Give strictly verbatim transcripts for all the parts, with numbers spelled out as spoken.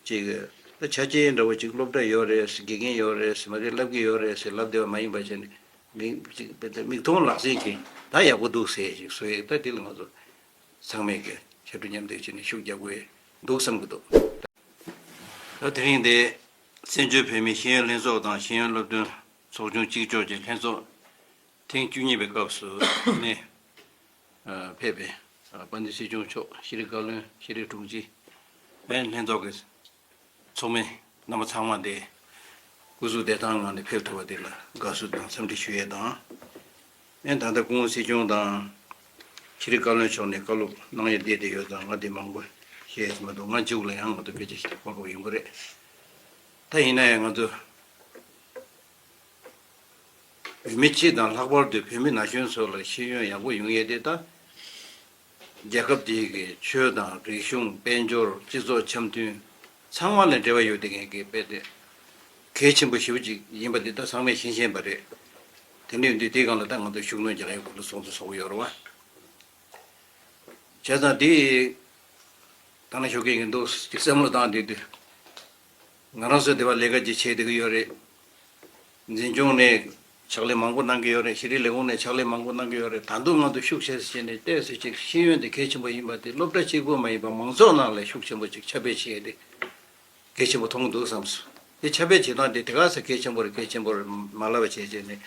ཅིག་ད་ཆ་རྐྱེན་འདྲ་བོ་ཅིག་སློབ་གྲྭ་ཡོད་རེད་ཟེར། དགེ་རྒན་ཡོད་རེད་ཟེར། མ་རེད་བསླབ་ཀྱི་ཡོད་རེད་ཟེར་ལབ་བསྡད་པ་མ་ཡིན་པ་བྱས་ནས་མིག་ཅིག་དཔེ་ད་མིག་མཐོང་ལག་ཟིན་གྱིས་ད་ཡག་པོ་འདུག་ཟེར་ཞིག་བཟོ་ཡས། ད་དེ་ལ་ང་ཚོ་ཚང་མས་ཀྱི་ཕྱར་གྲུ་མཉམ་འདེགས་བྱས་ནས་ཤུགས་རྒྱག་དགོས་འདུག་བསམ་གྱི་འདུག་ད་དེ་རིང་འདི་བཙན་བྱོལ་བོད་མིའི་ཤེས་ཡོན་ལྷན་ཚོགས་དང་ཤེས་ཡོན་སློབ་སྟོན་ཚོགས་ཆུང་གཅིག་ལྕོགས་ཀྱི་ལྷན་ཚོགས་ཐེངས་བཅུ་གཉིས་པའི་སྐབས་སུ་ནས་ཕེབས་པའི་དཔལ་ལྡན་སྲིད་སྐྱོང་མཆོག་ཤེས་རིག་བཀའ་བློན། ཤེས་རིག་དྲུང་ཆེ། ལྷན་ཚོགས་ཀྱི་ཚོགས་མི་རྣམ་པ་ཚང་མ་དེ་སྐུ་གཟུགས་བདེ་ཐང་ངང་ནས་ཕེབས་ཐུབ་པ་དེ་ལ་དགའ་བསུ་དང་འཚམས་འདྲི་ཞུ་ཡས་དང་། ཨེ་ད་ལྟ་སྐུ་ངོ་སྲིད་སྐྱོང་དང་ཤེས་རིག་བཀའ་བློན་མཆོག་ནས་བཀའ་སློབ་གནང་ཡས་བསྡད་དེ་ཡོད་ཙང་ང་དེ་མང་པོ་བཤད་ཀྱི་མི་འདུག་ང་མཇུག་ལ་ཡང་ང་ཚོ་ཕལ་ཆེར་ཞིག་གོ་སྐབས་ཡོང་གི་རེད། ད་ཡིན་ན་ཡང་ང་ཚོ་བོད་མི་སྤྱི་དང་ལྷག་པར་དུ་བོད་མི་ན་གཞོན་ཚོ་ལ་ཤེས་ཡོན་ཡག་པོ་ཡོང་ཡས་དེ་ད། རྒྱལ་ཁབ་དེ་གི་ཆོས་དང་རིག་གཞུང་། དཔལ་འབྱོར། སྤྱི་ཚོགས་འཆམ་མཐུན་ཚང་མ་ལ་འབྲེལ་བ་ཡོད་དེ་ངེས་ཀྱི་དཔེ་དེ་གལ་ཆེན་པོ་ཞེ་པོ་ཅིག་ཡིན་པ་འདི་ད་ཚང་མས་ཤེས་བཞིན་པ་རེད། དེ་འདྲ་ཡིན་དུས་དེའི་སྒང་ལ་ད་ང་ཚོ་ཤུགས་སྣོན་རྒྱག་ཡག་སྐོར་ལ་ཚོགས་འདུ་ཚོགས་ཀྱི་ཡོད་རེད་བ། བྱས་ཙང་དེ་ད་ནང་ཞོགས་ཀས་ཡིན་འདུག་ཅིག་བསམ་བློ་བཏང་བསྡད་དུས། ང་རང་ཚོ་དེ་བ་ལས་ཀ་ཅིག་བྱས་བསྡད་ཀྱི་ཡོད་རེད། འཛིན་སྐྱོང་ནས་ཕྱག་ལས་མང་པོ་གནང་གི་ཡོད་རེད། ཤེས་རིག་ལས་ཁུངས་ནས་ཕྱག་ལས་མང་པོ་གནང་གི་ཡོད་རེད། ད་དུང་ང་ཚོ་ཤུགས་ཆེ་ཙམ་བྱས་ནས་ཏོག་ཙམ་ཅིག་ཤེས་ཡོན་དེ་གལ་ཆེན་པོ་ཡིན་པ་དེ་སློབ་གྲྭ་གཅིག་པུ་མ་ཡིན་པར་མང་ཚོགས་ནང་ལ་ཤུགས་ཆེན་པོ་ཅིག་ཁྱབ་སྤེལ་བྱས་ཏེ་གལ་ཆེན་པོ་མཐོང་གི་འདུག་བསམ་སོང་། དེ་ཁྱབ་སྤེལ་བྱེད་སྟངས་དེ་དེ་ག་ཚོད་གལ་ཆེན་པོ་རེད། གལ་ཆེན་པོ་རེད་མ་ལབ་པ་བྱས་བྱས་ནས་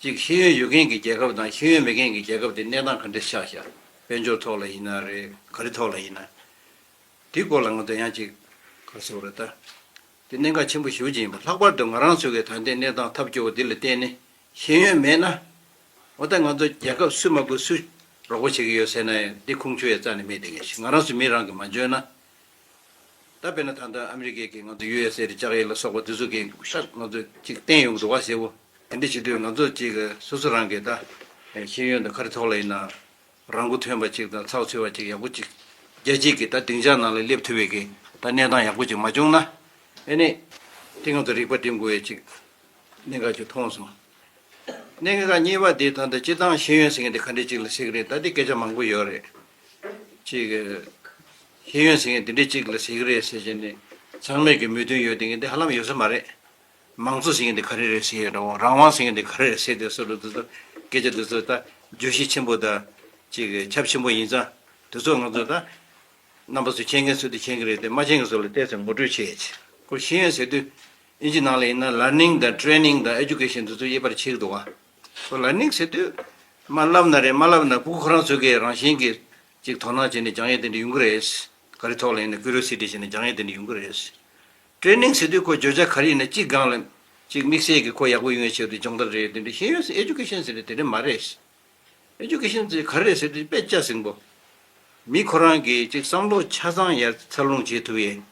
ཅིག་ཤེས་ཡོན་ཡོད་མཁན་གྱི་རྒྱལ་ཁབ་དང་ཤེས་ཡོན་མེད་མཁན་གྱི་རྒྱལ་ཁབ་དེ་གནས་སྟངས་ག་འདྲ་ཆགས་ཤག་དཔལ་འབྱོར་ཐོག་ལ་ཡིན་ན་རེད། ག་རེ་ཐོག་ལ་ཡིན་ན། དེའི་སྐོར་ལ་ང་ཚོ་ཡང་ཅིག་ག་རེ་ཟེར་དགོས་རེད་ད། དེ་གནད་འགག་ཆེན་པོ་ཞེ་པོ་ཅིག་ཡིན་པ། ལྷག་པར་དུ་ང་རང་ཚོ་གི་ད་ལྟའི་གནས་སྟངས་ཐབས་སྐྱོ་བོ་འདི་ལ་བརྟེན་ནས་ཤེས་ཡོན་མེད་ན། འོ་ད་ང་ཚོ་རྒྱལ་ཁབ་སུས་མ་དགོས་སུས་རོགས་པ་བྱེད་ཀྱི་ཡོད་ཟེར་ན་ཡང་འདི་ཁུངས་འཁྱོལ་ཡ་རྩ་ནས་མེད་དེ་ངེས་ཤིག་ང་རང་ཚོ་མི་རང་གིས་མ་འཇོན་ན། ད་དཔེར་ན་ད་ལྟ་ཨ་མི་རི་ཀའི་གི་ང་ཚོ་ཡུ་ཨེས་ཨེ་རེད། ལྕགས་ཡས་ལ་སོགས་པ་དེ་ཚོ་གི་ཤ་ང་ཚོ་ཅིག་བསྟན་ཡོང་གི་འདུག་བ་ཟེར་བོ། དེ་འདྲ་བྱེད་དུས་ང་ཚོ་ཅིག་སོ་སོ་རང་གིས་ད་ཤེས་ཡོན་དང་ག་རེ་ཐོག་ལ་ཡིན་ན། རང་མགོ་ཐོན་པ་ཅིག་དང་ཚགས་ཚུད་པ་ཅིག་ཡག་པོ་ཅིག་རྒྱལ་སྤྱིའི་གི་ད་སྡིངས་ཆ་ནང་ལ་སླེབས་ཐུབ་པའི་གི་ད་གནས་སྟངས་ཡག་པོ་ཅིག་མ་བྱུང་ན། ཨེ་ནི་དེ་ང་ཚོ་རིག་པ་སྒྲིམ་དགོས་ཡས་ཅིག་གནད་འགག་ཅིག་མཐོང་སོང་། གནད་འགག་གཉིས་པ་དེ་ད་ལྟ་སྤྱིར་བཏང་ཤེས་ཡོན་ཟེར་མཁན་དེ་ག་འདྲས་ཅིག་ལ་ཟེར་གི་རེད། ད་དེ་སྐད་ཆ་མང་པོ་ཡོད་རེད། ཅིག་ཤེས་ཡོན་ཟེར་མཁན་དེ་འདྲས་ཅིག་ལ་ཟེར་གི་རེད་ཟེར་བྱས་ནས་ཚང་མས་གི་མོས་མཐུན་ཡོད་དེ་ངས་འདི་ཧ་ལམ་ཡོད་ས་མ་རེད། མང་གཙོ་ཟེར་མཁན་དེ་ག་རེ་རེད་ཟེར་ཡོད་འདྲ་བོ། རང་དབང་ཟེར་མཁན་དེ་ག་རེ་རེད་ཟེར་དེ་སོགས་ལ་དེ་ཚོ་སྐད་ཆ་དེ་ཚོ་ད་བརྗོད་གཞི་ཆེན་པོ་དང་ཅིག་ཁྱབ་ཆེན་པོ་ཡིན་ཙང་། དེ་ཚོ་ང་ཚོ་ད་རྣམ་པ་ཚོ་མཁྱེན་མཁན་ཚོ་དེ་མཁྱེན་གི་རེད་དེ། མ་མཁྱེན་མཁན་ཚོ་ལ་ཏོག་ཙམ་ངོ་སྤྲོད་བྱེད་ཡས་ཅིག་ཁོ་ཤེས་ཡོན་ཟེར་དུས་ཨིན་ཇི་ནང་ལ་ཡིན་ན་learning དང་training དང་education དེ་ཚོ་དབྱེ་བར་ཕྱེ་གི་འདུག་བ། ཁོ་learning ཟེར་དུས་མ་བསླབ་ན་རེད། མ་བསླབ་ན་ཕྲུ་གུ་ཁོ་རང་ཚོ་གིས་རང་བཞིན་གྱིས་ཅིག་དོ་སྣང་བྱས་ནས་སྦྱང་ཡས་དེ་འདྲ་ཡོང་གི་རེད། ག་རེ་ཐོག་ལ་ཡིན་ན་curiosity བྱས་ནས་སྦྱང་ཡས་དེ་འདྲ་ཡོང་གི་རེད། training ཟེར་དུས་ཁོ་བརྗོད་བྱ་ག་རེ་ཡིན་ན་གཅིག་སྒང་ལ་གཅིག་དམིགས་བསལ་གྱི་ཁོ་ཡག་པོ་ཡོང་ཡས་ཆེད་དུ་སྦྱོང་བརྡར་རེད། དེ་འདྲ་ཤེས་ཡོན་ཟེར་education ཟེར་དེ་དེ་འདྲ་མ་རེད། education ཟེར་ག་རེ་རེད་ཟེར་དུས་དཔེ་ཆ་ཟིང་པོ། མི་ཁོ་རང་གིས་གཅིག་བསམ་བློ་ཆ་ཚང་ཡར་འཚར་ལོངས་བྱེད་ཐུབ་ཡས།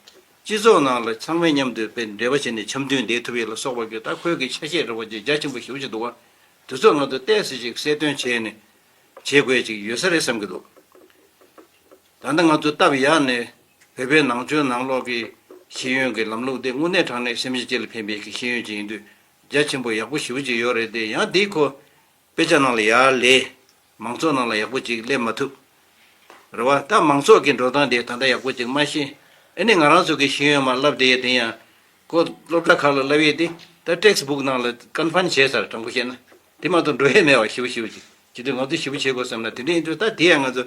སྤྱི་ཚོགས་ནང་ལ་ཚང་མའི་མཉམ་དུ་དཔེ་འབྲེལ་བ་བྱས་ནས་འཆམ་མཐུན་བསྡད་ཐུབ་ཡས་ལ་སོགས་པ་གི་ད་ཁོའི་གི་ཆ་ཤས་འདྲ་བོ་ཅིག་རྒྱ་ཆེན་པོ་ཞེ་པོ་ཅིག་འདུག་བ། དེ་ཚོ་ང་ཚོ་ཏོག་ཙམ་ཅིག་གསལ་སྟོན་བྱས་ནས་བྱེད་དགོས་ཅིག་ཡོད་ས་རེད་བསམ་གྱི་འདུག་ད་ལྟ་ང་ཚོ་སྟབས་ཡག་ནས་བོད་པའི་ནང་ཆོས་ནང་ལོགས་ཀྱི་ཤེས་ཡོན་གྱི་ལམ་ལུགས་དེ་དངོས་གནས་དྲང་གནས་སེམས་ཅན་སྤྱི་ལ་ཕན་པའི་གི་ཤེས་ཡོན་ཅིག་ཡིན་དུས་རྒྱ་ཆེན་པོ་ཡག་པོ་ཞེ་པོ་ཅིག་ཡོད་རེད་དེ། ཡང་དེ་ཁོ་དཔེ་ཆ་ནང་ལ་ཡར་ལས་མང་ཚོགས་ནང་ལ་ཡག་པོ་ཅིག་སླེབས་མ་ཐུབ། རེད་བ། ད་མང་ཚོགས་ཀྱི་འགྲོ་སྟངས་དེ་ད་ལྟ་ཡག་པོ་ཅིག་མ་ཤེས། ཨ་ནི་ང་རང་ཚོ་གི་ཤེས་ཡོན་མར་བསླབ་བསྡད་ཡས་དེ་ཡང་ཁོ་སློབ་གྲྭ་ཁག་ལ་བསླབ་ཡས་དེ་ད་text book ནང་ལ་confine བྱས་ཚར། དྲང་པོ་བཤད་ན་དེ་མ་གཏོགས་འགྲོ་ཡས་མེད་བ། ཞེ་པོ་ཞེ་པོ་ཅིག་བྱེད་དུས་ང་ཚོ་ཞེ་པོ་བྱེད་དགོས་བསམ་ན་དེ་འདྲ་ཡིན་དུས་ད་དེ་ཡང་ང་ཚོ་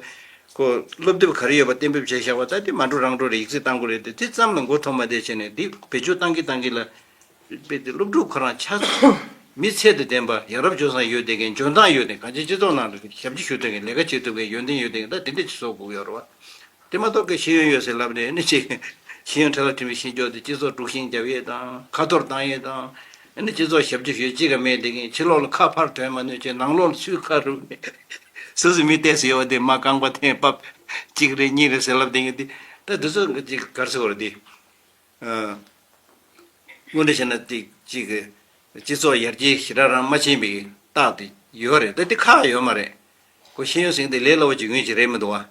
ཁོ་སློབ་དེབ་ག་རེ་ཡོད་པ་གཏན་འབེབས་བྱས་བཞག་པ་ད་དེ་མ་འགྲོ་རང་འགྲོ་རེད། ཡིག་ཚད་བཏང་དགོས་རེད་དེ། དེ་ཙམ་ལ་མགོ་འཐོམ་མ་བསྡད་བྱས་ནས་དེ་བེད་སྤྱོད་བཏང་གི་བཏང་གི་ལ། དཔེ་དེ་སློབ་ཕྲུག་ཁོ་རང་ཆ་ཚང་མི་ཚད་དུ་ལྡན་པ། ཡ་རབས་སྤྱོད་བཟང་ཡོད་བསྡད་མཁན། འཇོན་ཐང་ཡོད་བསྡད་མཁན། གང་ཅི་སྤྱི་ཚོགས་ནང་ལ་ཞབས་ཕྱི་ཞུ་ཐུབ་མཁན། ལས་ཀ་བྱེད་ཐུབ་མཁན། ཡོན་ཏན་ཡོད་བསྡད་མཁན། ད་དེ་འདྲ་ཅིག་བཟོ་དགོས་ཀྱི་ཡོད་རེད་བ། དེ་མ་གཏོགས་ཀྱི་ཤེས་ཡོན་ཡོད་ཟེར་ལབ་ནས་ཨ་ནི་ཅིག་ཤེས་ཡོན་ཁྲལ་ལ་འཁྲི་བའི་ཤེས་འཇོག་དེ་སྤྱི་ཚོགས་དཀྲུག་ཤིང་རྒྱབ་ཡས་དང་། ཁ་འཐོར་བཏང་ཡས་དང་། ཨ་ནི་སྤྱི་ཚོགས་ཞབས་ཕྱི་ཞུ་ཅིག་ག་མེད་བསྡད་མཁན། ཕྱི་ལོགས་ལ་ཁ་ཕར་ཐོན་མ་ནུས་བྱས་ནང་ལོགས་ལ་ཚུར་ཁ་རུབ་ནས་སོ་སོའི་མི་ཏོག་ཙམ་ཡོད་པ་དེ་མར་རྐང་པ་འཐེན་ཕབ། གཅིག་རེ་གཉིས་རེ་ཟེར་ལབ་བསྡད་མཁན་དེ། ད་དེ་ཚོ་ཅིག་ག་རེ་ཟེར་དགོས་རེད་དེ། དངོས་འབྲེལ་བྱས་ན་ཏིག་ཅིག་གི་སྤྱི་ཚོགས་ཡར་རྒྱས་ཞེ་དྲག་རང་མ་ཕྱིན་པའི་རྟགས་དེ་ཡོད་རེད། ད་དེ་ཁག་ཡོད་མ་རེད། ཁོ་ཤེས་ཡོན་ཟེར་མཁན་དེ་ལས་སླ་བོ་ཅིག་ཡོང་གི་རེད་མི་འདུག་བ།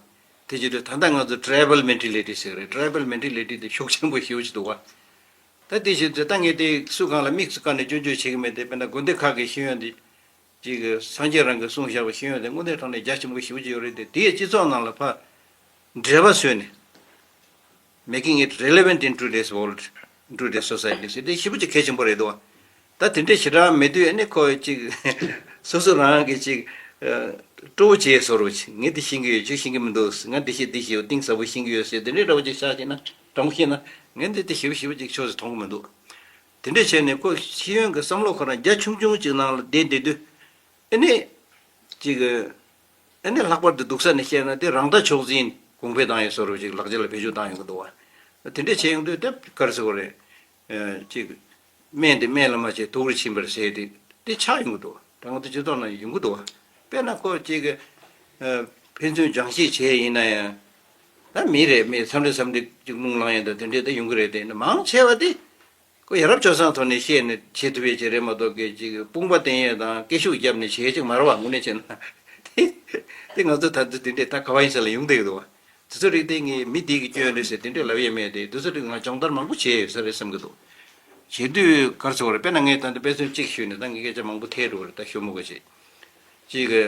དེ་བྱེད་དུས་ད་ལྟ་ང་ཚོ་tribal mentality ཟེར་གི་རེད། tribal mentality དེ་ཤུགས་ཆེན་པོ་ཞེ་པོ་ཅིག་འདུག་བ། ད་དེ་བྱེད་དུས་ད་ངས་དེ་སུ་གང་ལ་དམིགས་སུ་བཀར་ནས་སྐྱོན་བརྗོད་བྱེད་ཀྱི་མེད་དེ། དཔེར་ན་དགོན་སྡེ་ཁག་གི་ཤེས་ཡོན་དེ་ཅིག་གི་སངས་རྒྱས་རང་གིས་གསུངས་བཞག་པའི་ཤེས་ཡོན་དེ་དངོས་གནས་དྲང་གནས་རྒྱ་ཆེན་པོ་ཞེ་པོ་ཅིག་ཡོད་རེད་དེ། དེའི་སྤྱི་ཚོགས་ནང་ལ་ཕར་འབྲེལ་བ་བཟོས་ནས། making it relevant in today's world, in today's society ཟེར་དེ་ཞེ་པོ་ཅིག་གལ་ཆེན་པོ་རེད་འདུག་བ། ད་དེ་འདྲས་ཞེ་དྲག་མེད་དུས་ཨ་ནི་ཁོ་ཅིག་སོ་སོ་རང་གི་ཅིག་སྤྲོ་བོ་བྱས་བཟོ་འདྲ་ཅིག་ངས་འདི་ཤེས་ཀྱི་ཡོད་ཁྱོད་ཤེས་ཀྱི་མི་འདུག་ང་འདི་ཤེས་འདི་ཤེས་ཡོད་གཏིང་ཟབ་པོ་ཤེས་ཀྱི་ཡོད་ཟེར་དེ་འདྲས་འདྲ་བོ་ཅིག་ཆགས་ཤེས་ན་དྲང་པོ་བཤད་ན་ངས་འདི་དེ་ཞེ་པོ་ཞེ་པོ་ཅིག་ཕྱོགས་སུ་མཐོང་གི་མི་འདུག་དེ་འདྲས་བྱས་ནས་ཁོ་ཤེས་ཡོན་གྱི་བསམ་བློ་ཁོ་རང་རྒྱ་ཆུང་ཆུང་ཅིག་ནང་ལ་བསྡད་བསྡད་དུས། ཨ་ནི། ཅིག་ཨ་ནི་ལྷག་པར་དུ་སྡུག་ས་ནས་བཤད་ན་དེ་རང་ལྟ་མཆོག་འཛིན་གོང་འཕེལ་བཏང་ཡོད་བཟོ་འདྲ་ཅིག་ལག་ཆ་ལ་བེད་སྤྱོད་བཏང་ཡོང་གི་འདུག་བ། དེ་འདྲས་བྱས་ཡོང་དུས་དེ་ག་རེ་ཟེར་དགོས་རེད། ཅིག་སྨན་དེ་སྨན་ལ་མ་བྱས་དུག་རུ་ཕྱིན་པར་ཟེར་དེ་དེ་ཆགས་ཡོང་གི་འདུག་ད་ང་ཚོ་སྤྱི་ཚོགས་ནང་ཡོང་གི་འདུག་བ། དཔེར་ན་ཁོ་ཅིག་ཕན་ཚུན་སྦྱང་བཤད་བྱས་ཡིན་ན་ཡང་། ད་མི་རེད་མི་མཚམས་རེ་མཚམས་རེ་ཅིག་རླུང་ལངས་ཡོང་དང་དེ་འདྲས་ད་ཡོང་གི་རེད་དེ་མང་ཆེ་བ་དེ། ཁོ་ཡ་རབས་སྤྱོད་བཟང་ཐོག་ནས་བཤད་ནས་བྱེད་ཐུབ་ཡས་ཅིག་རེད་མ་གཏོགས་སྐད་ཅིག་དཔུང་པ་བསྟན་ཡས་དང་སྐད་ཤུགས་བརྒྱབ་ནས་བྱེད་ཡས་ཅིག་མ་རེད་བ། དངོས་གནས་བྱས་ན་དེ་དེ་ང་ཚོ་ད་དུང་དེ་འདྲས་ད་ག་བ་ཡིན་ས་ལ་ཡོང་བསྡད་ཀྱི་འདུག་བ། དེ་ཚོ་རིགས་དེ་ངས་མི་དེ་གི་སྐྱོན་རེད་ཟེར་དེ་འདྲས་ལབ་ཡས་མེད་དེ་དེ་ཚོ་རིགས་ང་སྦྱོང་བརྡར་མང་པོ་བྱས་ཡོད་ས་རེད་བསམ་གྱི་འདུག་བྱེད་དུས་ག་རེ་ཟེར་དགོས་རེད། དཔེར་ན་ངས་ད་ལྟ་དཔེ་མཚོན་གཅིག་ཞུས་ནས་ད་ངས་སྐད་ཆ་མང་པོ་ཐལ་འགྲོ་གི་རེད། ད་ཞུ་མི་དགོས་བྱས་ཅིག་གི་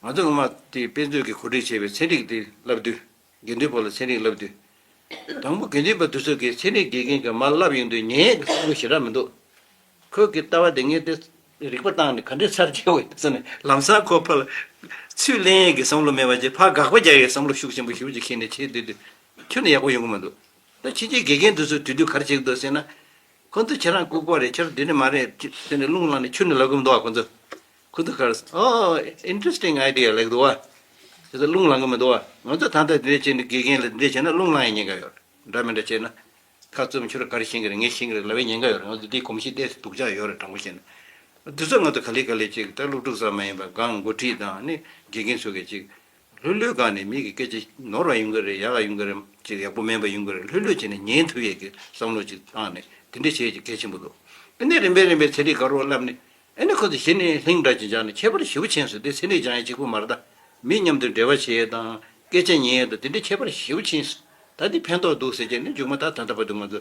ང་ཚོ་སྔོན་མ་དེ་དཔེ་མཛོད་ཀྱི་གོ་སྒྲིག་བྱས་པའི་ཚན་རིག་དེ་བསླབ་དུས། དགེ་འདུན་པ་ལ་ཚན་རིག་བསླབ་དུས། དང་པོ་དགེ་འདུན་པ་དེ་ཚོ་གིས་ཚན་རིག་དགེ་རྒན་གྱིས་མར་བསླབ་ཡོང་དུས་ཉན་ཡས་ཀྱི་བསམ་བློ་ཞེ་དྲག་མི་འདུག་ཁོས་ཀྱི་ལྟ་བ་དེ་ངས་དེ་རིག་པ་བཏང་ནས་ག་འདྲས་ཚར་བཅད་འོས་ཟེར་ནས་ལམ་སང་ཁོ་ཕར་ཚུར་ལེན་ཡས་ཀྱི་བསམ་བློ་མེད་པ་བྱས་ཕར་དགག་པ་རྒྱག་ཡས་བསམ་བློ་ཤུགས་ཆེན་པོ་ཞེ་པོ་ཅིག་འཁྱེར་ནས་བྱས་སྡོད་དུས་ཁྱོན་ནས་ཡག་པོ་ཡོང་གི་མི་འདུག་ད་ཕྱིན་ཆད་དགེ་རྒན་དེ་ཚོས་དུས་དུས་ག་རེ་བྱེད་ཀྱི་འདུག་ཟེར་ན། ཁོ་ཚོ་ཁྱེད་རང་ལྐུགས་པ་རེད། ཁྱེད་རང་འདི་ནས་མ་རེད་ཅེས་ཟེར་ནས་རླུང་ལངས་ནས་ཁྱོན་ནས་ལབ་གི་མི་འདུག་བ། ཁོ་ཚོ། ཁོ་ཚོ་གར། Oh, interesting idea ལབ་འདུག་བ། དེ་ཚོ་རླུང་ལངས་གི་མི་འདུག་བ། ང་ཚོ་ད་ལྟ་འདི་འདྲ་བྱས་ནས་དགེ་རྒན་ལ་འདི་འདྲ་བྱས་ན་རླུང་ལངས་ཡ་ཉེན་ཁ་ཡོད་རེད། འདྲ་མི་འདྲ་བྱས་ན། ཁ་བཙུམ་ཁྱོད་རང་ག་རེ་ཤེས་ཀྱི་རེད། ངས་ཤེས་ཀྱི་རེད་ལབ་ཡ་ཉེན་ཁ་ཡོད་རེད། ང་ཚོ་འདི་གོམས་གཤིས་ཏོག་ཙམ་སྡུག་ཅག་ཡོད་རེད་དྲང་པོ་བཤད་ན། འདི་ཚོ་ང་ཚོ་ག་ལེ་ག་ལེ་ཅིག་ད་སློབ་ཕྲུག་ཙམ་མ་ཡིན་པར་སྒང་འགོ་ཁྲིད་དང་ནི་དགེ་རྒན་ཚོ་གིས་ཅིག་ལྷོད་ལྷོད་སྒང་ནས་མི་གི་སྐད་ཆ་ནོར་བ་ཡོང་གི་རེད། ཡག་ག་ཡོང་གི་རེད། ཅིག་ཡག་པོ་མིན་པ་ཡོང་གི་རེད། ལྷོད་ལྷོད་བྱས་ནས་ཉན་ཐུབ་ཡས་ཀྱི་བསམ་བློ་ཅིག་བཏང་ནས་དེ་འདྲ་བྱེད་ཡས་ཀྱི་གལ་ཆེན་པོ་འདུག་ཨ་ནི་རིམ་པས་རིམ་པས་ཚན་རིག་དགའ་རོགས་བསླབ་ནས་ཨ་ནི་ཁོ་ཚོ་གཞི་ནས་ལྷིང་འདྲ་ཅིག་སྦྱངས་ནས་ཁྱད་པར་ཞེ་པོ་ཕྱིན་སོང་། དེ་ཚན་རིག་སྦྱང་ཡས་གཅིག་པུ་མ་རེད་ད། མི་མཉམ་དུ་འབྲེལ་བ་བྱེད་ཡས་དང་སྐད་ཆ་ཉན་ཡས་དང་དེ་འདྲ་ཁྱད་པར་ཞེ་པོ་ཕྱིན་སོང་། ད་འདི་ཕན་ཐོགས་འདུག་ཟེར་བྱས་ནས་མཇུག་མ་ད་ད་ལྟ་བར་དུ་ང་ཚོ།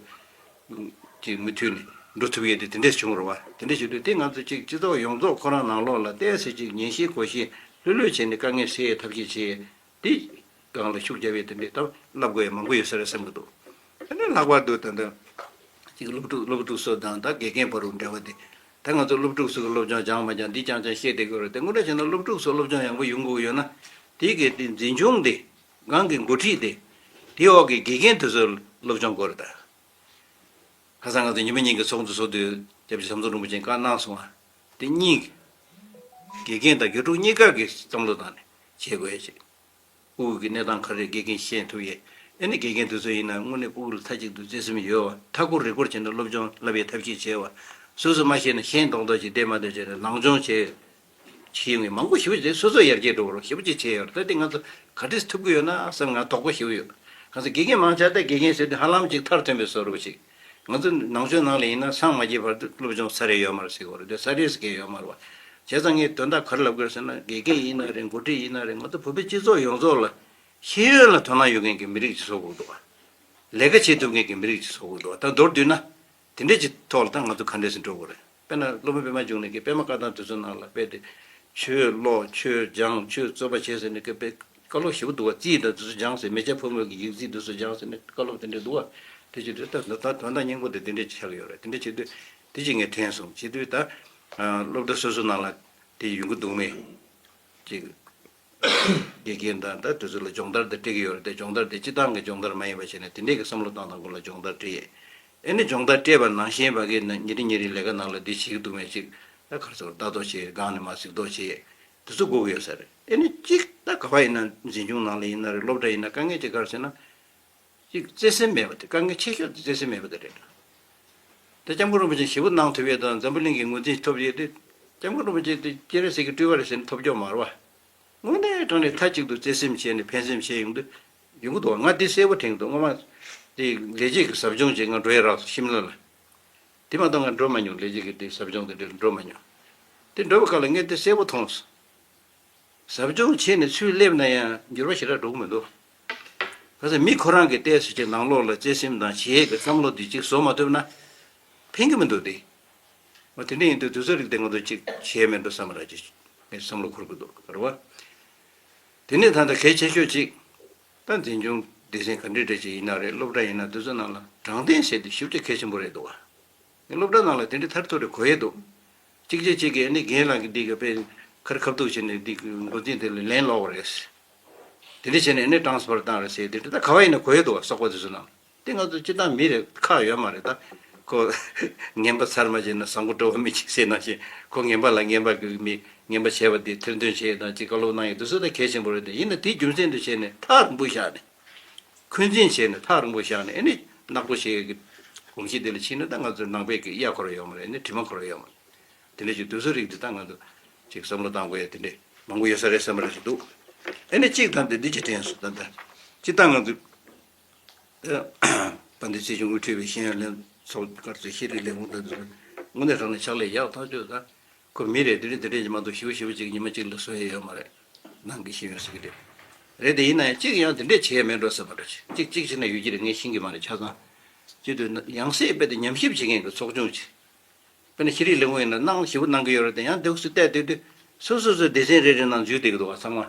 ཅིག་མུ་མཐུད་ནས་འགྲོ་ཐུབ་ཡས་དེ་དེ་འདྲས་བྱུང་རུང་བ། དེ་འདྲས་བྱེད་དུས་དེ་ང་ཚོ་ཅིག་སྤྱི་ཚོགས་ཡོངས་རྫོགས་ཁོ་རང་ནང་ལོགས་ལ་ཏོག་ཙམ་ཅིག་ཉན་ཤེས་གོ་ཤེས་ལྷོད་ལྷོད་བྱས་ནས་དཀའ་ངལ་སེལ་ཡས་ཐབས་ཤེས་བྱེད་ཡས་དེ་སྒང་ལ་ཤུགས་རྒྱབ་ཡས་དེ་འདྲས་ད་བསླབ་དགོས་ཡས་མང་པོ་ཡོད་ས་རེད་བསམ་གྱི་འདུག་ཨ་ནི་ལྷག་པར་དུ་ད་ལྟ་ཅིག་སློབ་ཕྲུག་སློབ་ཕྲུག་ཚོ་དང་ད་དགེ་རྒན་བར་དུ་འབྲེལ་བ་དེ་ད་ང་ཚོ་སློབ་ཕྲུག་ཚོ་གི་སློབ་སྦྱོང་སྦྱངས་མ་སྦྱངས་འདི་སྦྱངས་སྦྱངས་བཤད་བསྡད་དགོས་རེད་དེ། དངོས་གནས་བྱས་ན་སློབ་ཕྲུག་ཚོ་སློབ་སྦྱོང་ཡག་པོ་ཡོང་དགོས་ཡོད་ན་དེ་གི་དེ་འཛིན་སྐྱོང་དེ་སྒང་གི་འགོ་ཁྲིད་དེ་དེའི་འོག་གི་དགེ་རྒན་དེ་ཚོ་སློབ་སྦྱོང་དགོས་རེད་ད། ཁ་སང་ང་ཚོ་ཉི་མ་གཉིས་ཀྱི་ཚོགས་འདུ་ཚོགས་དུས་སྐྱབས་རྗེ་ཟམ་གདོང་རིན་པོ་ཆེས་བཀའ་གནང་སོང་བ། དེ་གཉིས། དགེ་རྒན་དང་དགེ་ཕྲུག་གཉིས་ཀ་གི་བསམ་བློ་བཏང་ནས་བྱེད་དགོས་ཡ་ཅིག་དབུས་ཀྱི་གནས་སྟངས་ག་རེ་དགེ་རྒན་ཤེས་ཐུབ་ཡས། ཨེ་ནི་དགེ་རྒན་དེ་ཚོ་ཡིན་ན་དངོས་གནས་དབུས་ལ་མཐའ་གཅིག་ཏུ་བརྩེ་སེམས་ཡོད་བ། མཐའ་འཁོར་རི་སྐོར་བྱས་ནས་སློབ་སྦྱོང་བསླབ་ཡས་ཐབས་ཤེས་བྱས་བ། སོ་སོ་མ་ཤེས་ན་ཤེས་མདོག་མདོག་ཅིག་བསྡད་མ་བསྡད་བྱས་ནས་ལངས་སྦྱོང་བྱས། ཤེས་ཡོན་གྱི་མང་པོ་ཞེ་པོ་ཅིག་སོ་སོ་ཡར་རྒྱས་འགྲོ་བར་ཞེ་པོ་ཅིག་བྱས་ཡོད་རེད། ད་དེ་ང་ཚོ་ག་འདྲས་ཐུབ་ཀྱི་ཡོད་ན་བསམ་ང་དོགས་པ་ཞེ་པོ་ཡོད། གང་ཟེར་དགེ་རྒན་མང་ཆེ་ད་དགེ་རྒན་ཟེར་དུས་ཧ་ལམ་ཅིག་མཐར་ཐོན་པའི་བཟོ་འདྲ་ཅིག་ང་ཚོ་ནང་ཆོས་ནང་ལ་ཡིན་ན་སངས་མ་རྒྱས་བར་དུ་སློབ་སྦྱོང་ཚར་རེ་ཡོད་མ་རེད་ཟེར་གྱི་ཡོད་རེད་དེ་ཚར་རེ་ཟེར་མཁན་ཡོད་མ་རེད་བ། བྱས་ཙང་ངས་དོན་དག་ག་རེ་ལབ་དགོས་ཟེར་ན་དགེ་རྒན་ཡིན་ན་རེད། འགོ་ཁྲིད་ཡིན་ན་རེད། ང་ཚོ་བོད་པའི་སྤྱི་ཚོགས་ཡོངས་རྫོགས་ལ་ཤེས་ཡོན་ལ་དོ་སྣང་ཡོད་མཁན་གྱི་མི་རིགས་ཅིག་བཟོ་དགོས་འདུག་བ། ལས་ཀ་བྱེད་ཐུབ་མཁན་གྱི་མི་རིགས་ཅིག་བཟོ་དགོས་འདུག་བ། ད་མདོར་བསྡུས་ན། དེ་འདྲས་ཀྱི་ཐོག་ལ་ད་ང་ཚོ་ག་འདྲས་སེ་འགྲོ་དགོས་རེད། དཔེར་ན་སློབ་དཔོན་པད་མ་འབྱུང་གནས་ཀྱིས་པད་མ་བཀའ་ཐང་དེ་ཚོའི་ནང་ལ་དཔེ་དེ། ཆོས་ཀློག་ཆོས་སྦྱང་ཆོས་རྩོད་པ་བྱེད་ཟེར་ནས་ཀྱི་དཔེ་བཀའ་སློབ་ཞེ་པོ་འདུག་བ། རྩིས་དང་དེ་ཚོ་སྦྱང་ཟེར། མེ་བྱ་ཕོ་མོ་གི་ཡིག་རྩིས་དེ་ཚོ་སྦྱང་ཟེར་ནས་བཀའ་སློབ་དེ་འདྲས་འདུག་བ། དེ་ཅི་འདྲས་ད་ད་དོན་དག་སྙིང་པོ་དེ་དེ་འདྲས་ཆགས་ཡོད་རེད། དེ་འདྲས་བྱེད་དུས་དེ་ཅི་ངས་དྲན་སོང་། བྱེད་དུས་ད་སློབ་གྲྭ་སོ་སོ་ནང་ལ་དེ་ཡོང་གི་འདུག་མེད་ཅིག་དགེ་རྒན་དང་ད་དེ་ཚོ་ལ་སྦྱོང་བརྡར་དེ་སྤྲད་ཀྱི་ཡོད་རེད་དེ། སྦྱོང་བརྡར་དེ་སྤྱི་བཏང་གི་སྦྱོང་བརྡར་མ་ཡིན་པ་བྱས་ནས་དེ་འདྲས་ཀྱི་བསམ་བློ་བཏང་སྟངས་སྐོར་ལ་སྦྱོང་བརྡར་སྤྲད་ཡས། ཨེ་ནི་སྦྱོང་བརྡར་སྤྲད་པ་ནང་བཞིན་བ་གི་ན་ཉིན་རེ་ཉིན་རེ་ལས་ཀ་ནང་ལ་འདི་བྱེད་ཀྱི་འདུག་མེད་ཅིག་ད་ག་རེ་ཟེར་ལྟ་རྟོག་བྱེད། སྒང་ནས་མར་གཟིགས་རྟོག་བྱེད། དེ་ཚོ་དགོས་ཀྱི་ཡོད་ས་རེད། ཨེ་ནི་གཅིག་ད་ག་བ་ཡིན་ན་འཛིན་སྐྱོང་ནང་ལ་ཡིན་ན་རེད། སློབ་གྲྭ་ཡིན་ན་དཀའ་ངལ་ཅིག་ག་རེ་ཟེར་ན། གཅིག་བརྩེ་སེམས་མེད་པ་དེ། དཀའ་ངལ་ཆེ་ཤོས་དེ་བརྩེ་སེམས་མེད་པ་དེ་རེད། ད་སྐྱབས་མགོན་རིན་པོ་ཆེ་ཞེ་པོ་གནང་ཐུབ་ཡས་དང་འཛམ་བུ་གླིང་གི་ངོས་འཛིན་ཐོབ་ཡས་དེ། སྐྱབས་མགོན་རིན་པོ་ཆེ་དེ་སྤྱན་རས་གཟིགས་ཀྱི་སྤྲུལ་པ་རེད་ཟེར་ནས་ཐོབ་ཀྱོག་མ་རེད་བ། དངོས་གནས་དྲང་གནས་མཐའ་གཅིག་ཏུ་བརྩེ་སེམས་བྱས་ནས་ཕན་སེམས་བྱས་ཡོང་དུས་ཡོང་གི་འདུག་བ། ང་འདི་གསལ་པོ་དྲན་གྱི་འདུག་སྔོན་མ་དེ་ལས་བྱེད་ཀྱི་ཟབ་སྦྱོང་བྱེད་ང་འགྲོ་ཡས་རག་སོང་ཤིམ་ལ་ལ། དེ་མ་གཏོགས་ང་འགྲོ་མ་མྱོང་། ལས་བྱེད་ཀྱི་དེ་ཟབ་སྦྱོང་དེ་འདྲ་འགྲོ་མ་མྱོང་། དེ་འགྲོ་བའི་སྐབས་ལ་ངས་དེ་གསལ་པོ་མཐོང་སོང་། ཟབ་སྦྱོང་བྱས་ནས་ཚུར་སླེབས་ན་ཡང་འགྱུར་བ་ཞེ་དྲག་འགྲོ་གི་མི་འདུག་ག་ཚོད་མི་ཁོ་རང་གི་ཏོག་ཙམ་ཅིག་ནང་ལོགས་ལ་བརྩེ་སེམས་དང་བྱེད་ཡས་ཀྱི་བསམ་བློ་འདི་གཅིག་བཟོ་མ་ཐུབ་ན་ཕན་གྱི་མི་འདུག་སྟེ། འོ་དེ་འདྲ་ཡིན་དུས་དུས་ཚོད་རིགས་དེ་ང་ཚོ་གཅིག་བྱས་མེད་འགྲོ་བསམ་པ་ར་ཅིག་ངས་བསམ་བློ་འཁོར་གྱི་འདུག་རེད་བ། དེ་ནས་ད་ལྟ་གལ་ཆེ་ཤོས་གཅིག་ད་འཛིན་སྐྱོང་ སྡེ་ཚན་ག་འདྲ་འདྲ་ཅིག་ཡིན་ན་རེད། སློབ་གྲྭ་ཡིན་ན་དེ་ཚོ་ནང་ལ་དྲང་བདེན་ཟེར་དེ་ཞེ་པོ་ཅིག་གལ་ཆེན་པོ་རེད་འདུག་བ། སློབ་གྲྭ་ནང་ལ་དེ་འདྲའི་ཐར་ཐོར་རེ་གོ་ཡས་འདུག་གཅིག་རྗེས་གཅིག་གིས་ཨ་ནི་རྒན་ལགས་ཀྱིས་འདི་ག་དཔེ་ཁ་རི་ཁ་ཐུག་བྱས་ནས་འདི་འགོ་འཛིན་དེ་ལ་ལན་སློག་པ་རེད། དེ་འདྲ་བྱས་ནས་ཨ་ནི་ཊ་རན་སི་ཕར་བཏང་རེད་ཟེར། དེ་འདྲ་ད་ག་བ་ཡིན་ན་གོ་ཡས་འདུག་བ། སོག་པོ་དེ་ཚོ་ནང་དེ་ང་ཚོ་སྤྱིར་བཏང་མི་རེ་ཁག་ཡོད་མ་རེད། ད་ཁོ་ངན་པ་ཚར་མ་བྱས་ན་བཟང་པོ་འགྲོ་བ་མི་གཅིག་ཟེར་ནང་བཞིན། ཁོ་ངན་པ་ལ་ངན་པ་གི་མི་ངན་པ་བྱས་པ་དེ་ཐེར་འདོན་བྱས་དང་ཅིག་བཀའ་སློབ་གནང་ཡས་དེ་ཚོ་ད་གལ་ཆེན་པོ་རེད། དེ་ཡིན་ན་དེའི་རྒྱུ་མཚན་དུ་བྱས་ནས་ཐག་རིང་པོ་བཞག་ནས། འཁོན་འཛིན་བྱས་ནས་ཐག་རིང་པོ་བཞག་ནས་ཨ་ནི་ནག་པོ་བྱེད་ཀྱི་གོམས་གཤིས་དེ་ལ་ཕྱིན་ན་ད་ང་ཚོའི་ནང་པའི་གི་གཡའ་འཁོར་ཡོད་མ་རེད། ཨ་ནི་དྲི་མ་འཁོར་ཡོད་མ་རེད། དེ་འདྲ་ཞིག་དུས་ཚོད་རིགས་འདི་ད་ང་ཚོ་ཅིག་བསམ་བློ་བཏང་དགོས་ཡ་དེ་འདྲས་མང་པོ་ཡོད་ས་རེད་བསམ་པ་རེ་ཞིག་འདུག་ཨ་ནི་གཅིག་དང་དེ་འདི་ཅི་དྲན་སོང་། ད་ལྟ་སྤྱིར་བཏང་ང་ཚོ་དཔལ་ལྡན་སྲིད་སྐྱོང་དབུ་ཁྲིད་པའི་ཤེས་ཡོན་ལྷན་ཚོགས་སྐབས་སུ་ཤེས་རིག་ལས་ཁུངས་དང་དེ་ཚོ་དངོས་གནས་དྲང་གནས་ཕྱག་ལས་ཡག་ཐག་ཆོད། ད་ཁོ་མི་རེད། དེ་རེད་དེ་རེད་ཀྱི་མ་གཏོགས་ཞེ་པོ་ཞེ་པོ་ཅིག་ཉི་མ་གཅིག་ལ་བཟོ་ཡས་ཡོད་མ་རེད། ནང་གི་ཤེས་ཡོན་ཟེར་གྱི་རེད། རེད་དེ་ཡིན་ན་ཡང་གཅིག་ཡང་དེ་འདྲས་བྱས་མེད་འགྲོ་བསམ་པ་འདྲ་ཞིག་གཅིག་གཅིག་བྱས་ན་ཡོད་ཀྱི་རེད། ངས་ཤེས་ཀྱི་མ་རེད། ཆ་ཚང་སྤྱི་འཐུས་ཡང་སྲིད་རྦད་དེ་ཉམས་ཞིབ་བྱེད་མཁན་གྱི་ཚོགས་ཆུང་ཅིག་དཔེར་ན་ཤེས་རིག་ལས་ཁུངས་ཡིན་ན་གནང་ཞེ་པོ་གནང་གི་ཡོད་རེད་དེ། ཡང་འདུག་སེ་བལྟས་བསྡད་དུས་སོ་སོ་སོའི་སྡེ་ཚན་རེ་རེ་ནང་འཛུལ་བསྡད་ཀྱི་འདུག་བ། ཚང་མ་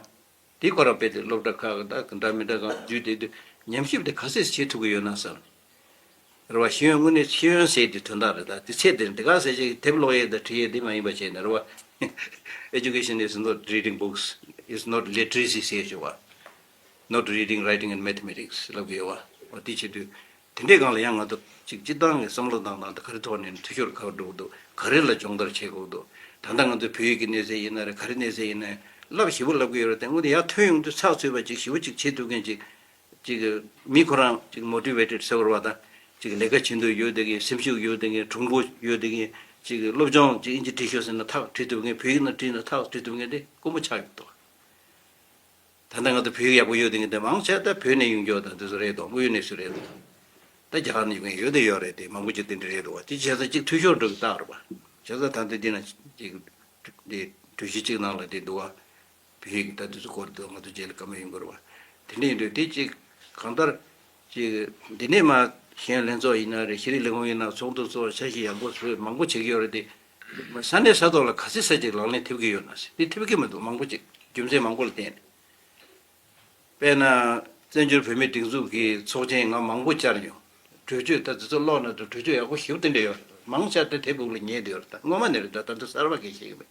དེ་ཁོ་རང་དཔེ་དེ་སློབ་གྲྭ་ཁག་གི་ད་གི་འདྲ་མི་འདྲ་གང་འཛུལ་བསྡད་དུས་ཉམས་ཞིབ་དེ་ག་ཚོད་བྱེད་ཐུབ་ཀྱི་ཡོད་ན་བསམ། རེད་བ། ཤེས་ཡོན་དངོས་གནས་ཤེས་ཡོན་ཟེར་དེ་དོན་དག་རེད། ད་དེ་ཚད་དེ་དེ་ག་ཟེར་ཅིག་དེབ་ཀློག་ཡས་དང་འབྲི་ཡས་དེ་མ་ཡིན་པ་བྱས་ནས་རེད་བ། Education is not reading books, is not literacy ཟེར་ཞུ་བ། Not reading, writing and mathematics ལབ་ཀྱི་ཡོད་བ། འོ་དེ་བྱེད་དུས་དེ་འདྲའི་སྒང་ལ་ཡང་ང་ཚོ་ཅིག་སྤྱིར་བཏང་གི་བསམ་བློ་བཏང་སྟངས་དེ་ག་རེ་ཐོག་ནས་འཐུས་ཤོར་ག་པར་འགྲོ་གི་འདུག་ག་རེ་ལ་སྦྱོང་བརྡར་བྱེད་དགོས་ཀྱི་འདུག་ད་ལྟ་ང་ཚོ་བོད་ཡིག་གི་གནས་ཚད་ཡིན་ན་རེད། ག་རེ་གནས་ཚད་ཡིན་ན་བསླབ་ཞེ་པོ་བསླབ་ཀྱི་ཡོད་རེད་དེ། དངོས་དེ་ཡར་ཐོན་ཡོང་དུས་ཚགས་ཚུད་པ་ཅིག་ཞེ་པོ་ཅིག་བྱེད་ཐུབ་མཁན་ཅིག་ཅིག་མི་ཁོ་རང་ཅིག་མོ་ཊི་ཝེ་ཊེཌ་ཟེར་བ་དང་། ཅིག་ལས་ཀ་བྱེད་འདོད་ཡོད་བསྡད་མཁན། སེམས་ཤུགས་ཡོད་བསྡད་མཁན། གྲུང་པོ་ཡོད་བསྡད་མཁན། ཅིག་སློབ་སྦྱོང་ཅིག་ཨིན་ཇི་བྲིས་ཤོག་ཟེར་ན་ཐག་བྲིས་ཐུབ་མཁན། བོད་ཡིག་ནང་བྲིས་ན་ཐག་བྲིས་ཐུབ་མཁན་དེ་དཀོན་པོ་ཆགས་ཡོད་འདུག་ད་ལྟ་ང་ཚོ་བོད་ཡིག་ཡག་པོ་ཡོད་བསྡད་མཁན་དེ་མང་ཆེ་ད་བོད་ནས་ཡོང་རྒྱུ་དང་དེ་ཚོ་རེད་འདུག་དངོས་ཡོད་གནས་ཚུལ་རེད་འདུག་ད་རྒྱ་གར་ནས་ཡོང་མཁན་ཡོད་དེ་ཡོད་རེད་དེ། མང་པོ་ཅིག་དེ་འདྲ་རེད་འདུག་བ། དེ་བྱས་ཙང་ཅིག་འཐུས་ཤོར་འགྲོ་གི་རྟགས་རེད་བ། བྱས་ཙང་ད་ལྟ་འདི་ན་ཅིག་འདི་གྲོས་གཞི་གཅིག་ནང་ལ་དེ་འདུག་བ། བོད་ཡིག་ད་དུས་སུ་སྐོར་དུ་ང་ཚོ་རྗེས་ལ་བཀའ་མོལ་ཡོང་དགོས་རེད་བ། དེ་འདྲ་ཡིན་དུས་དེ་གཅིག་གང་ལྟར་གཅིག་འདི་ནས་མ་ཤེས་ཡོན་ལྷན་ཚོགས་ཡིན་ན་རེད། ཤེས་རིག་ལས་ཁུངས་ཡིན་ན་ཚོགས་འདུ་ཚོགས་འཆར་གཞི་ཡག་པོ་བཟོས་མང་པོ་བྱེད་ཀྱི་ཡོད་རེད་དེ། ས་གནས་ས་ཐོག་ལ་ག་ཚོད་ས་ཅིག་ལག་ལེན་ཐེབས་ཀྱི་ཡོད་ན་ཟེར་དེ་ཐེབས་ཀྱི་མི་འདུག་མང་པོ་ཅིག་རྒྱུ་མཚན་མང་པོ་ལ་བརྟེན་ནས། དཔེར་ན། བཙན་བྱོལ་བོད་མིའི་སྒྲིག་འཛུགས་ཀྱི་ཚོགས་ཆེན་ང་མང་པོ་བཅར་མྱོང་། གྲོས་ཆོད་ད་དེ་ཚོ་ཀློག་ན་ད་གྲོས་ཆོད་ཡག་པོ་ཞེ་པོ་དེ་འདྲ་ཡོད་རེད། མང་ཆེ་ད་དེབ་འོག་ལ་ཉལ་བསྡད་ཡོད་རེད། ད་སྔོན་མ་ནས་རེད། ད་ད་ལྟ་གསར་པ་གང་ཞིག་མེད།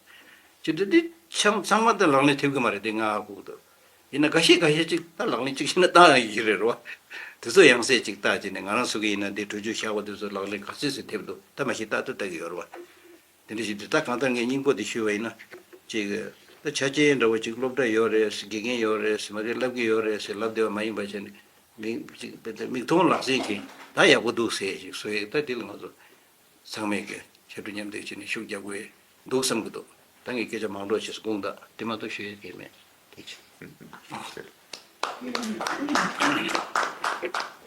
ཅི་འདྲ་འདི་ཚང་ཚང་མ་ད་ལག་ལེན་ཐེབས་ཀྱི་མ་རེད་དེ་ང་ཧ་གོ་གི་འདུག་ཡིན་ན་འགའ་ཤས་འགའ་ཤས་ཅིག་ད་ལག་ལེན་ཅིག་བྱས་ན་བཏང་ཡག་ཡིན་རེད་རོ། དེ་ཚོ་ཡང་སེ་ཅིག་བལྟ་བྱས་ནས་ང་རང་ཚོ་གི་ཡིན་ན་འདི་གྲོས་ཆོད་བཞག་པ་དེ་ཚོ་ལག་ལེན་ག་ཚོད་ཙམ་ཐེབས་འདུག་ད་མ་གཞི་ལྟ་ད་ལྟ་གི་ཡོད་རེད་བ། དེ་འདྲ་ཞིག་འདུག་ད་གང་ལྟར་ངས་སྙིང་པོ་དེ་ཞུས་པ་ཡིན་ན། ཅིག་ད་ཆ་རྐྱེན་འདྲ་བོ་ཅིག་སློབ་གྲྭ་ཡོད་རེད་ཟེར། དགེ་རྒན་ཡོད་རེད་ཟེར། མ་གི་བསླབ་ཀྱི་ཡོད་རེད་ཟེར་ལབ་བསྡད་པ་མ་ཡིན་པ་བྱས་ནས་མིག་ཅིག་དཔེ་ད་མིག་མཐོང་ལག་ཟིན་གྱིས་ད་ཡག་པོ་འདུག་ཟེར་ཞིག་བཟོ་ཡས། ད་དེ་ལ་ང་ཚོ་ཚང་མས་ཀྱི་ཕྱར་གྲུ་མཉམ་འདེགས་བྱས་ནས་ཤུགས་རྒྱག་དགོས་འདུག་བསམ་གྱི་འདུག་ད་ངས་སྐད་ཆ་མང་འགྲོ་བྱས་སོང་། དགོངས་དག་དེ་མ་གཏོགས་ཞུ་ཡས་གང་ཡང་མེད། ཐུགས་རྗེ་ཆེ།